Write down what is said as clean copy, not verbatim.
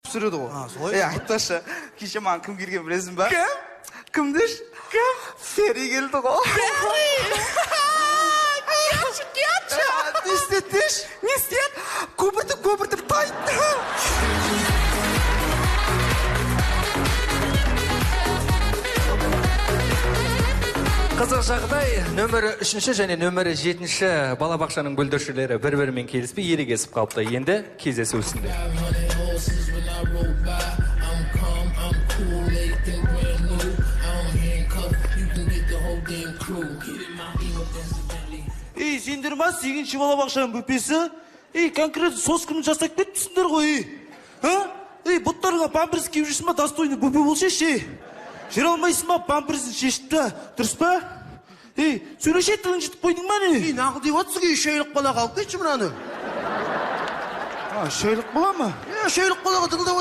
Түсіреді ғой. А, солай. Е, айтпашы, кеше маған кім келген білесің ба? Кім? Кім деші? Кім? Ферри келді ғой. Кетші, кетші. Не істеді деші? Не істеді? Көпіртіп, көпіртіп тайтты. Қызық жағдай, нөмірі 3-ші және нөмірі 7-ші балабақшаның бүлдіршілері бір-бірімен келіспей ерегесіп қалыпты. Енді кездесу үстінде. Ей, сендер ма 8-ші балабақшаның бөпесі? Ей, конкретно сосканы жасап кетіпсіңдер ғой, ей. А? Ей, бұттарыңа памперс киіп жүрсің ба, достойный бөпе болсайшы, ей. Жүре алмайсың ба, памперсін шешіп та, дұрыс па? Ей, сөйлеше, тілің жітіп қойдың ба, не? Ей, нағыл деп отырсың, ей, 3 айлық бала қалып кетші мынаны. А, 3 айлық бала ма? Е, 3 айлық балаға тыңдап